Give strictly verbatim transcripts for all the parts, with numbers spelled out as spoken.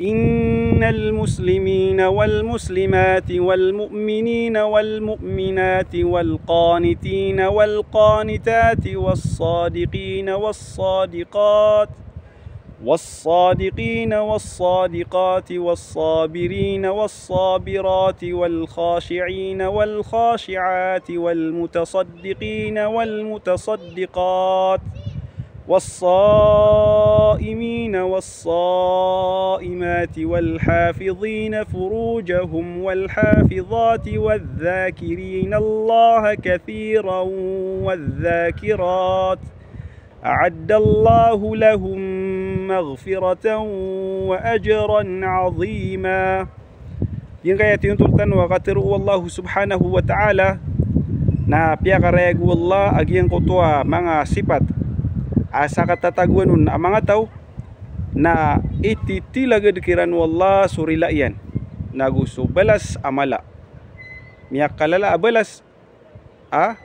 إن المسلمين والمسلمات والمؤمنين والمؤمنات والقانتين والقانتات والصادقين والصادقات والصادقين والصادقات والصابرين والصابرات والخاشعين والخاشعات والمتصدقين والمتصدقات والصائمين والصائمات والحافظين فروجهم والحافظات والذاكرين الله كثيرا والذاكرات أعد الله لهم مغفرة وأجرا عظيما. Giyangkaya tiyontol tano a katharo o Allah subhanahu wa ta'ala, na piyakarayag o Allah a giyangkoto a manga sipat a sakatatagoan on a manga taw, na ititilagad kiran o Allah so rila iyan, nago so balas a mala. Miyakalala a balas a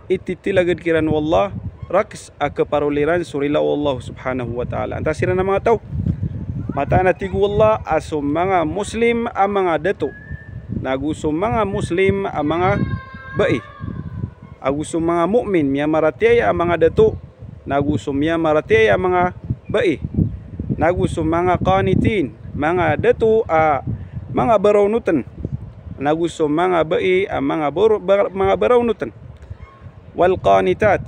ititilagad kiran o Allah, rakhs a kaparoli ran so rila o Allah subhanahu wa ta'ala. Antaa siran a manga taw? Mataan a tig o Allah a so manga Muslim a manga dato, nago so manga Muslim a manga bai, ago so manga mu'min, miyamaratiyaya a manga dato, nago so miyamaratiyaya a manga bai, nago so manga qanitin, manga dato a manga barawnotn, nago so manga bai a manga baro-, bar-, manga barawnotn. Wal qanitat,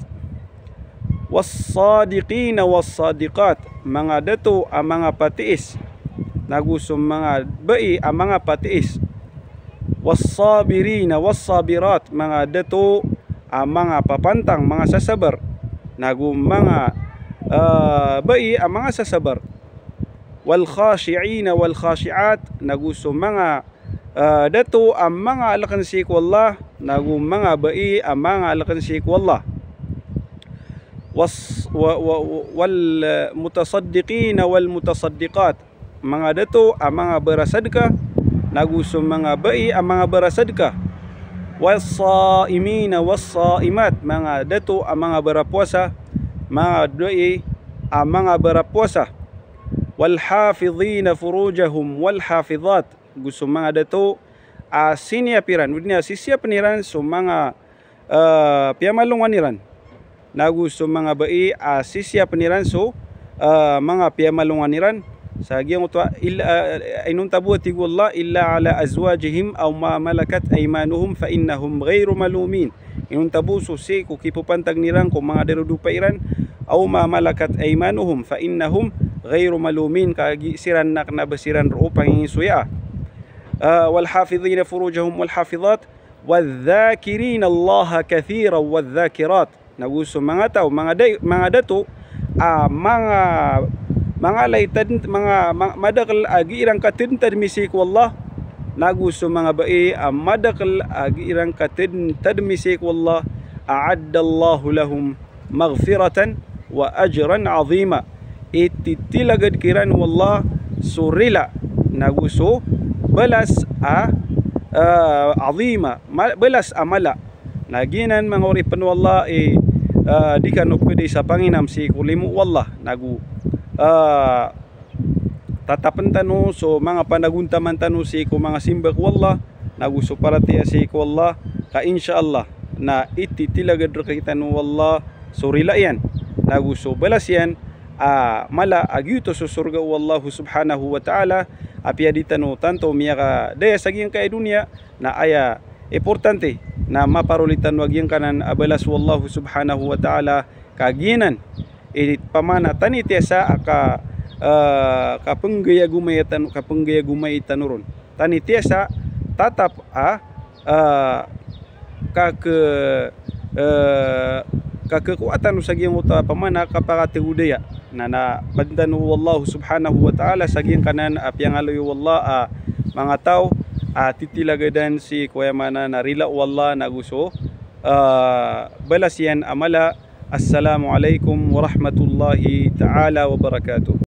was sadiqina was sadiqat, manga dato a manga patiis, nago so manga bai a manga patiis. Was sabirina was sabirat, manga dato a manga papantang, manga sasabar, nago manga, eh, bai a manga sasabar. Wal khashi'ina wal khashi'at, nago so manga, eh, dato a manga alkn sii ko Allah, nago manga bai a manga alkn sii ko Allah. Was-, wa-, wa-, wal, eh, mutasaddiqina wal mutasaddiqat, manga dato a manga barasadka, nago so manga bai a manga barasadka. Was saimina was saimat, manga dato a manga barapowasa, manga bai a manga barapowasa. Wal hafidhina furujahum wal hafidhat, go so manga dato a siniyap iran, odi na sisiyapn iran so manga, eh, piyamalongan iran, nago so manga bai a sisiyapn iran so, eh, manga piyamalongan iran. Sa giyangkoto a illa, eh, inonta bo a tig o Allah, "Illa ala azwajihim aw ma malakat aymanuhum fa innahum ghairu malumin." Inonta bo so sii ko kipapantagn iran ko manga darodopa iran, "aw ma malakat aymanuhum fa innahum ghairu malumin," ka gii siran na kna ba siran roo pangingisoya. Ah, wal hafidhina furujahum wal hafidhat, wadh dhakirina Allaha kathiran wadh dhakirat. Nago so manga taw, manga day-, manga dato a manga, manga lay tadn-, manga, ma-, madakl a gii iran katadntadmi sii ko Allah, nago so manga bai a madakl a gii iran katadntadmi sii ko Allah, a'adda Allahu lahum maghfiratan wa ajran azima. Ititilagad kiran o Allah so rila, nago so balas a, ah, azima, ma-, balas a mala. Na giyanan manga oripn o Allah i, ah, di kano pkdi sa panginam sii ko limo o Allah, nago, ah, tatapn tano so manga panagontaman tano sii ko manga simba ko Allah, nago so paratiyaya sii ko Allah, ka insha Allah na ititilagad rktano o Allah so rila iyan, nago so balas iyan a mala a giyoto so sorga o Allah subhanahu wa ta'ala. Apiya di tano tanto miyakadaya sa giyangkaya doniya, na aya importante na maparoli tano a giyangkanan a balas o Allah subhanahu wa ta'ala, ka giyanan i pamana tanitiyasa a ka, eh, kapnggayagomay tano, kapnggayagomay tano ron. Tanitiyasa tatap a, eh, kak-, eh, kakkowa tano sa giyangkoto a pamana kapakatgodaya. Na, na pd tano o Allah subhanahu wa ta'ala sa giyangkanan a piyangaloy o Allah a manga taw a titilagadan sii ko aya maana na rila o Allah nago so, ah, balas iyan a mala. Assalamu alaikum warahmatullahi ta'ala wabarakatuh.